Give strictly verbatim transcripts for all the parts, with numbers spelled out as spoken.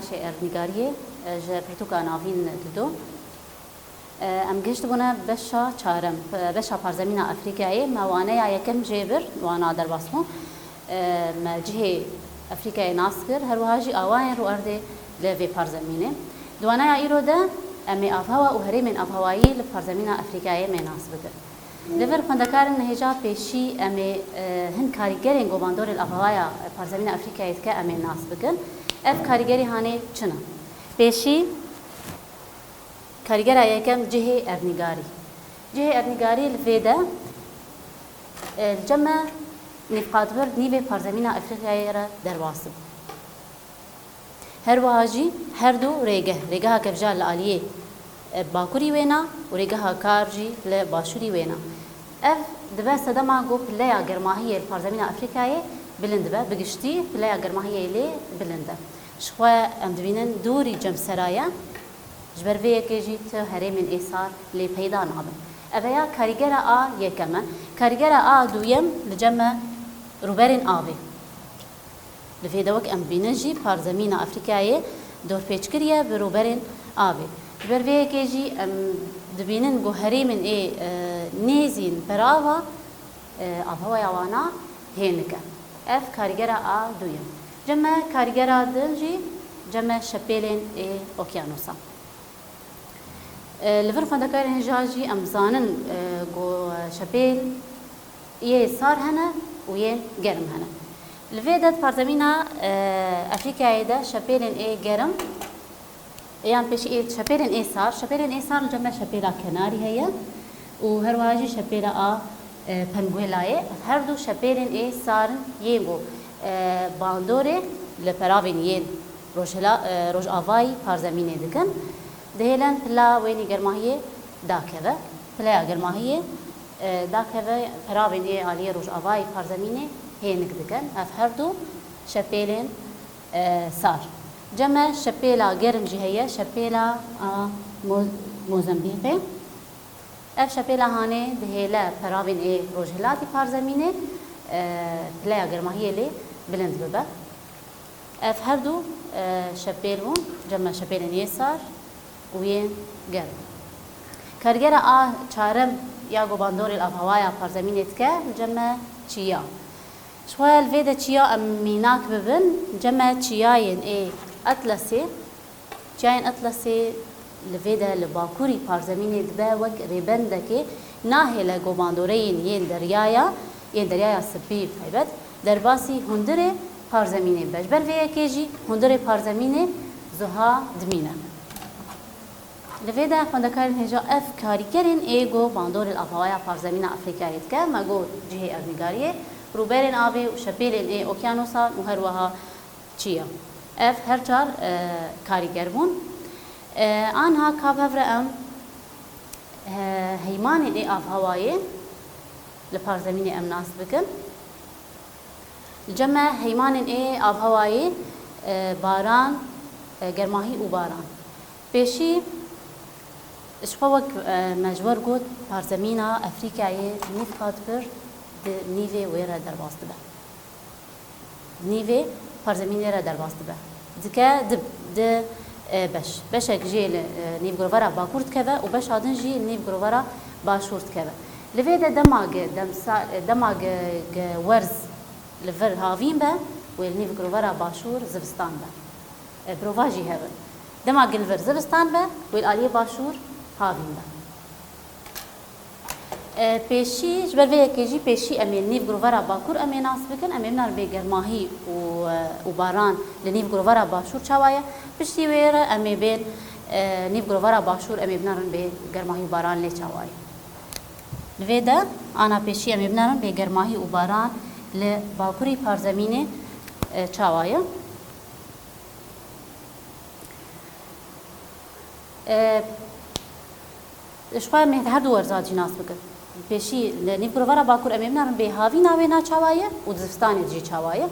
Şê'ernîgariyê, e, ji pirtûka navîn dido. E, em gihiştibûne beşa çarem, e, beşa parzemîna Afrîkayê. Me waneya yekem jê bir, wana derbas bû. E, me cihê Afrîkayê nas kir, her wiha jî awayên rûerdê li vê parzemînê. Di waneya îro de em ê avhewa û herêmên avhewayî li parzemîna Afrîkayê me nas bikin. Li vir xwendekarên hêja pêşî em ê, e, hin karîgerên ku bandorê li avhewaya parzemîna Afrîkayê dike em ê nas bikin. Ev karîgerî hanê çi ne? Pêşî, karîgera yekem cihê erdnîgarî. Cihê erdnîgarî li vê de, e, li cem me nîvqatbir nîvê parzemîna Afrîkayê re derbas dibû. Her wiha jî her du rêgeh, rêgeha kevjal li aliyê, e, bakurî wê na û rêgeha kar jî li başûrî wê na. Ev dibe sedema ku pileya germahiyê li parzemîna Afrîkayê bilind be, bi giştî pileya germahiyê lê bilind e. Jixwe em dibînin dûrî cem sera ye, ji ber vê yekê jî tu herêmên ê sar lê peyda nabin. Ev ya karîgera a yekem e. Karîgera a duyem li cem me rûberên avê. Li vê de wek em dibînin jî parzemîna Afrîkayê dorpêç kiriye bi rûberên avê. Ji ber vê yekê jî em dibînin ku herêmên ê, e, nêzîn perava, e, avhewaya wana hênik e. Ev karîgera a duyem. Cem me karîgera din jî cem me şepêlên ê okyanosa. E, li vir xwendekarên hêja jî em zanin, e, ku şepêl yê sar hene û yên germ hene. Li vê de di parzemîna, e, Afrîkayê de şepêlên ê germ, yan pêşî ê şepêlên ê sar, şepêlên ê sar li cem me şepêla kenarî heye û her wiha jî şepêla a, e, penguelayê. Ev her du şepêlên ê sar in yên ku, e, bandorê li peravên yên rojhila-, e, rojavayî parzemînê dikin. Dihêlin pila wênî germahiyê dakeve. Pileya germahiyê, e, dakeve, peravên ê aliyê rojavayî parzemînê hênik dikin. Ev her du şepêlên, e, sar. Cem me şepêla germ jî heye, şepêla a Mo-, Mozambîqê. Ev şepêla hanê dihêle peravên ê rojhilatî parzemînê, e, pileya germahiyê lê bilind bibe. Ev her du, e, şepêl bûn, cem me şepêlên yê sar û yên germ. Kargera a çarem ya ku bandorê li avhewaya parzemînê dike, cem me çiya. Ji xwe li vê de çiya em mînak bibin, cem me çiyayên ê Atlasê, Çiyayên Atlasê li vê de li bakurî parzemînê dibe wek rêbendekê nahêle ku bandoreyên yên deryaya, yên Deryaya Spî bi taybet, derbasî hundirê parzemînê bibe. Ji ber vê yekê jî hundirê parzemînê zuha dimîne. Li vê de xwendekarên hêja ev karîkerên ê ku bandorê li avhewaya parzemîna Afrîkayê dike, me got cihê erdnîgariyê, rûberên avê û şepêlên ê okyanosan û her wiha çiya. Ev her çar, e, karîger bûn. E, anha ka bi hev re em, e, heymanên ê avhewayê li parzemînê em nas bikin. Li cem me heymanên ê avhewayê, e, baran, e, germahî û baran. Pêşî, ji xwe wek, e, me ji we re got, parzemîna Afrîkayê nîv qat pir di nîvê wê re derbas dibe. Nîvê parzemînê re derbas dibe. Dike di, di, e, beş. Beşek jê li, e, nîvgirovera bakur dikeve û beşa din jî li nîvgirovera başûr dikeve. Li vê de dema ge demsa-, e, dema ge, ge werz li vir havîn be, wê li nîvgirovera başûr zivistan be. E, birova jî hebin. Dema ge li vir zivistan be, wê li aliyê başûr havîn be. E, pêşî, ji ber vê yekê jî pêşî em ê nîv girovara bakur em ê nas bikin, em ê binarin bê germahî û, e, û baran li nîv girovara başûr çawa ye. Piştî wê re em ê bên, e, nîv girovara başûr em ê binarin bê germahî û baran lê çawa ye. Li vê de ana pêşî em ê binarin bê germahî û baran li bakurî parzemînê, e, çawa ye. E, ji xwe em ê her du werza jî nas bikin. Pêşî li nîv girovara bakur em ê binarin bê havîna wê na çawa ye û di zivistanê de jî çawa ye.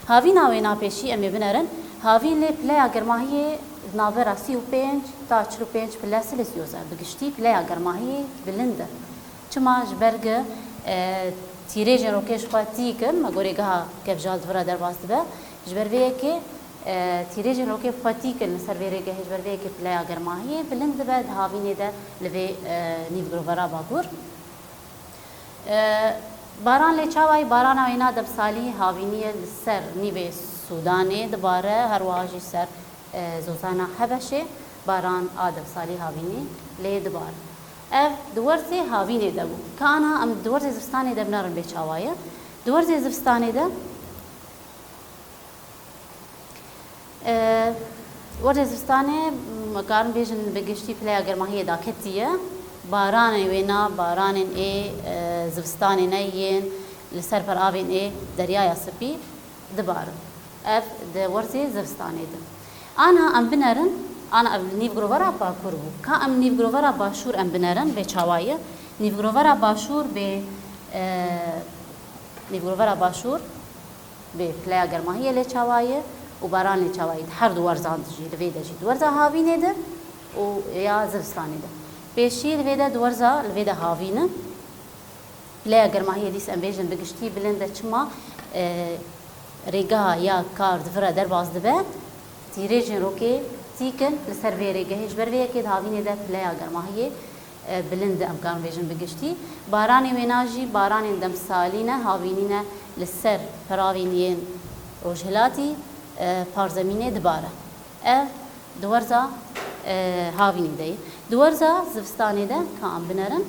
Havîna wê na pêşî em ê binerin. Havîn lê pileya germahiyê di navbera sî û pênc ta çil û pênc pile Celsius e. Bi giştî pileya germahiyê bilind e. Çima? Ji ber ku, e, tîrêjên rokê ji xwe tîk in, me gorê geha kevjal di vir re derbas dibe. Ji ber vê yekê, E, tîrêjên rokê bi xwe tîk in li ser vê rêgehê ji ber vê yekê pileya germahiyê bilind dibe di havînê de li vê, e, nîvgirovera bakur. E, baran lê çawayî, barana wêna demsalî havînî ye li ser nîvê Sûdanê dibare, her wiha jî ser, e, zozana Hebeşê baran a demsalî havînî lê dibare. Ev di werzê havînê de bû. Ka ana em di werzê zivistanê de binerin bê çawa ye. Di werzê zivistanê de E, Werzê zivistanê, em karin bêjin bi giştî pileya germahiyê daketiye. Baranê wêna, baranên ê, e, zivistanê ne yên li ser peravên ê Deryaya Spî dibarin. Ev di werzê zivistanê de. Ana em binerin, ana ev nîvgirovera bakur bû. Ka em nîvgirovera başûr em binerin, bê çawa ye? Nîvgirovera başûr bê, e, nîvgirovera başûr bê pileya germahiyê lê çawa ye û baran lê çawa ye. Di her du werzan de jî, li vê de jî di werza havînê de û ya zivistanê de. Pêşî li vê de di werza, li vê de havîn e. Pileya germahiyê dîs em bêjin bi giştî bilind e. Çima, e, rêgeha ya kar di vir re derbas dibe, tîrêjên rokê tîk in li ser vê rêgehê. Ji ber vê yekê di havînê de pileya germahiyê e, bilind em karin bêjin bi giştî. Baranê wêna jî baranên demsalî ne, havînî ne, li ser peravên yên rojhilatî, e, parzemînê dibare. Ev di werza, e, havînî de ye. Di werza zivistanê de ka em binerin.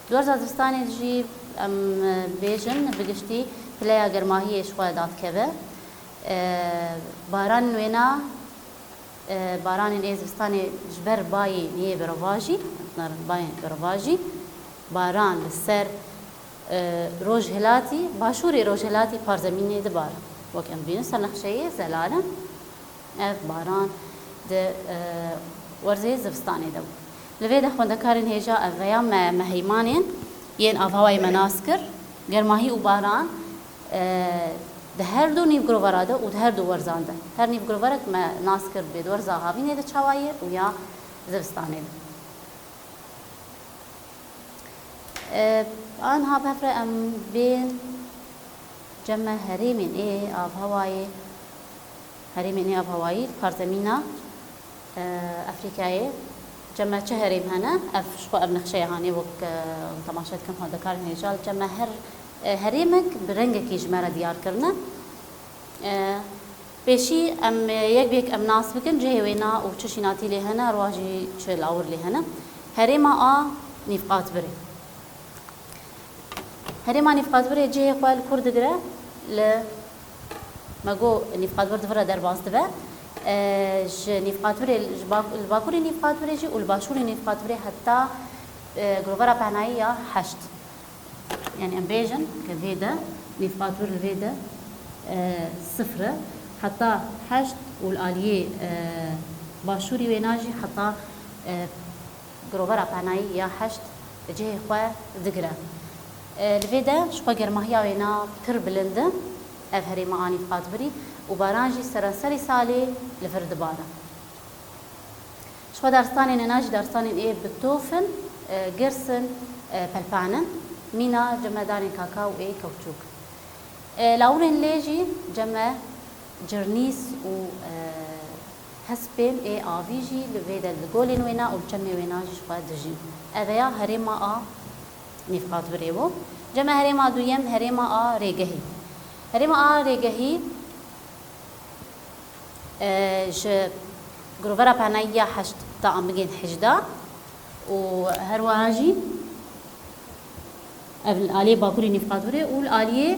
Di werza zivistanê de jî em, e, bêjin bi giştî pileya germahiyê ji xwe dadikeve. E, baran wêna, e, baranên ê zivistanê ji ber bayên ê berovajî, em dinarin bayên berovajî, baran li ser, e, rojhilatî, başûrê rojhilatî parzemînê dibare. Wek em dibînin ser nexşeyê zelal in. Ev baran di, e, werzê zivistanê de bû. Li vê de xwendekarên hêja ev veya me, me heymanên yên avhewayê me nas kir. Germahî û baran, e, di her du nîvgirovera de û di her du werzan de. Her nîvgiroverek me nas kir bê di werza havînê de çawa ye û ya zivistanê de. E, anha bi hev re em bên cem me herêmên ê avhewayê, herêmên ê avhewayî li parzemîna, e, Efrîkayê. Cem me çi herêm hene? Ev ji xwe ev nexşeya hanê wek, e, temaşe dikin xwendekarên hêja. Li cem me her, e, herêmek bi rengekî ji me re diyar kirine. E, Pêşî em, e, yek bi yek em nas bikin, cihê wêna û çi şînatî lê hene, her wiha jî çi lawir lê hene. Herêma A, Nîvqatbirê. Herêma Nîvqatbirê cihê xwe li kur digire? Li, me got Nîvqatbir di vir re derbas dibe. E, ji Nîvqatbirê, ji bak-, li bakurê Nîvqatbirê jî û li başûrê Nîvqatbirê heta, e, girovera pehnayî ya heşt. Yani em bêjin ke vê de, nîvqatbir li vê de, e, sifir e, heta heşt û li aliyê, e, başûrî wêna jî heta, e, girovera penayî ya heşt cihê xwe digire. E, li vê de ji xwe germahiya wêna pir bilind e, ev herêma a nîvqatbirî û baran jî seranserê salê li vir dibare. Ji xwe daristanên êna jî daristanên ê bi tof in, e, girs in, e, pelpan in, mîna cem me danên kakao ê kewçûk. E, lawirên lê jî cem me cirnîs û, e, hespên ê avî jî li vê de li golên wêna û li çemê wêna jî ji xwe dijîn. Ev ya herêma a nîvqatbirê bû. Cem me herêma duyem, herêma a rêgehî. Herêma a rêgehî, E, ji girovera penayî ya heşt ta em bigên hejda û her wiha jî ev li aliyê bakurî nîvqatbirê û li aliyê,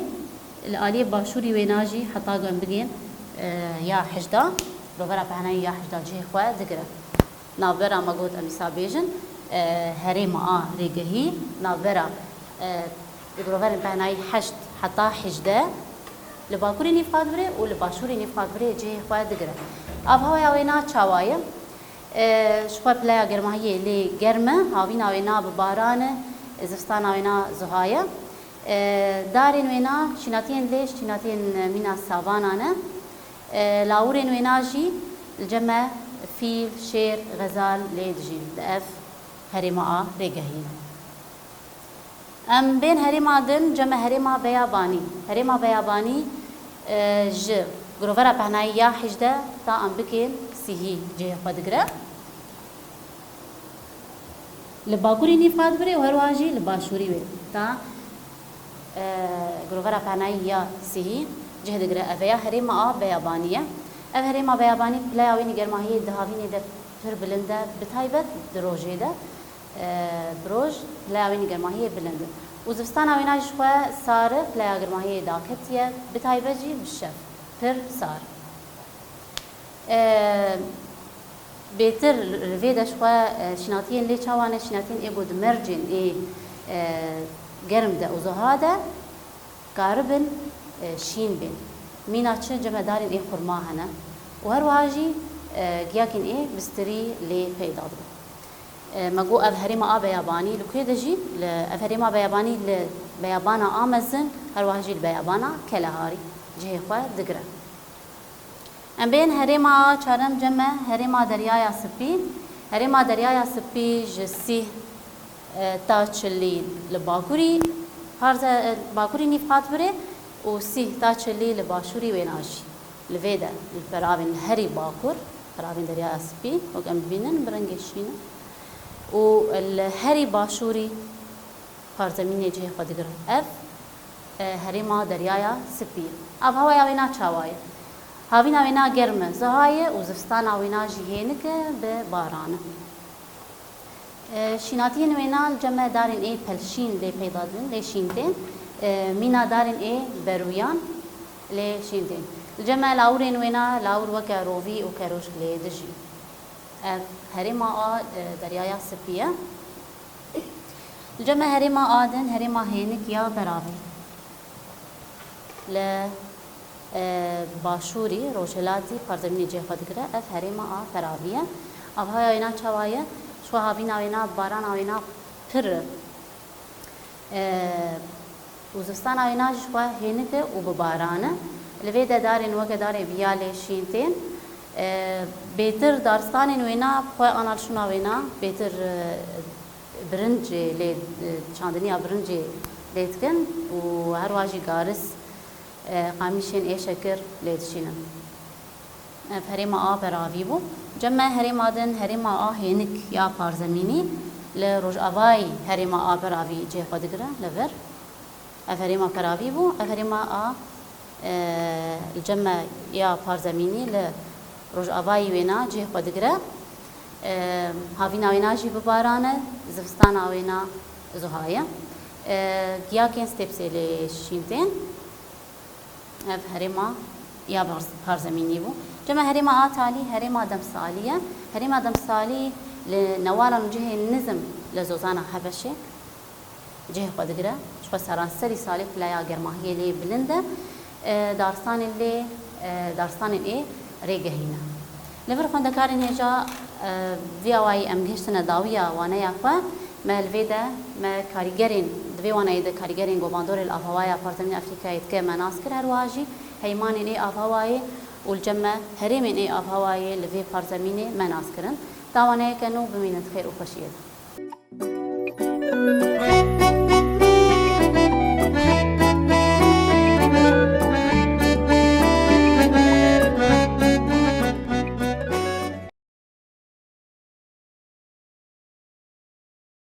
li aliyê başûrî wêna jî heta ku em bigên, e, ya hejda, girovera penayî ya hejda cihê xwe digire. Navbera me got em dîsa bêjin, e, herêma a rêgehî, navbera, e, li giroverên pehnayî heşt heta hejdeh li bakurê Nîvqatbirê û li başûrê Nîvqatbirê cihê xwe digire. Avhewaya wêna çawa ye? E, ji xwe pileya germahiyê lê germ e, havîna wêna bi baran e, zivistana wêna zuha ye. E, darên wêna şînatiyên lê ji şînatiyên mîna savana ne. E, lawirên wêna jî li cem me fîl, şêr, xezal lê dijîn. Di ev herêma a rêgehî. Em bên herêma din, cem me herêma Beyabanî. Herêma Beyabanî, E, ji girovera pehnayî ya hejdeh ta em bikên sîhî cihê xwe digire. Li bakurî nîv qat birê û her wiha jî li başûrî wê ta, e, girovera pehnayî ya sîhî cih digire. Ev ya herêma a beyabanî ye. Ev herêma beyabanî pileya wê nî germahiyê di havînê de pir bilind e, bi taybet di rojê de. E, bi roj pileya wê nî germahiyê bilind e. Û zivistana wêna jî ji xwe sar e, pileya germahiyê daketiye, bi taybet jî bi şev pir sar. E, bêtir li vê de ji xwe, e, şînatiyên lê çawa ne, şînatiyên ê ku di mercên ê, e, germ de û ziha de karibin, e, şîn bên. Mîna çi cem e darên ê xurma hene û her wiha jî, e, giyakên ê bistirî lê peyda dibin. E, me got ev herêma a beyabanî li ku ye dijî? Li, ev herêma beyabanî li beyabana a mezin, her wiha jî li beyabana Keleharî cihê xwe digire. Em bên herêma a çarem cem e, herêma Deryaya Spî. Herêma Deryaya Spî ji sîh, e, ta çilî li bakurî, parze, e, bakurî nîv qat birê û sîh ta çilî li başûrî wêna jî. Li vê de, li peravên herî bakur, peravên Deryaya Spî, wek em dibînin, bi rengê şîn e. Û li herî başûrî parzemînê cihê xwe digire. Ev, e, herêma Deryaya Spî ye. Avhewaya wêna çawa ye? Havîna wêna germ e, ziha ye û zivistana wêna jî hênik e, bi baran e. E, şînatiyên wêna li cem e darên ê pelşîn lê peyda dibin, lê şîn tên. E, mîna darên ê berûyan lê şîn tên. Li cem e lawirên wêna, lawir weke rovî û kerûşk lê dijî. Ev herêma a, e, Deryaya Spî ye. Li cem e herêma a din, herêma hênik ya Beravî. Li, e, başûrî, rojhilatî, parzemînê cihê xwe digire. Ev herêma a Beravî ye. Avhaya wêna çawa ye? Ji xwe havîna wêna, barana wêna pir e. E, û zivistana wêna jî ji xwe hênik e û bi baran e. Li vê de darên weke darê viya lê şîn tên. E, bêtir daristanên wêna bi xwe ana li şûna wêna bêtir, e, birincê lê, e, çandiniya birincê lê dikin û her wiha jî garis, e, qamîşên ê şekir lê dişînin. Ev herêma a Beravî bû. Cem e herêma din, herêma a hênik ya parzemînî li rojavayî herêma a Beravî cihê xwe digire li vir. Ev herêma Beravî bû. Ev herêma a, e, li cem e ya parzemînî li rojavayî wêna cihê xwe digire. E, havîna wêna jî bi baran e, zivistana wêna zuha ye. E, giyakên stepsê lê şîn tên. Ev herêma ya Barz-, Parzemînî bû. Cem e herêma a talî, herêma Demsalî ye. Herêma Demsalî li newala nû cihê nizm li zozana Hebeşê cihê xwe digire. Ji xwe seranserî salê pileya germahiyê lê bilind e. E, daristanên lê, e, daristanên ê rêgehî ne. Li vir xwendekarên hêja, e, vî awayî em gihiştine dawiya waneya xwe. Me li vê de me karîgerên, di vê waneyê de karîgerên govandorê li avhewaya Parzemîna Efrîkayê dike me nas kir, her wiha jî heymanên ê avhewayê û li cem me herêmên ê avhewayê li vê parzemînê me nas kirin. Ta waneyeke nû bimînin di xêr û xweşiyê de.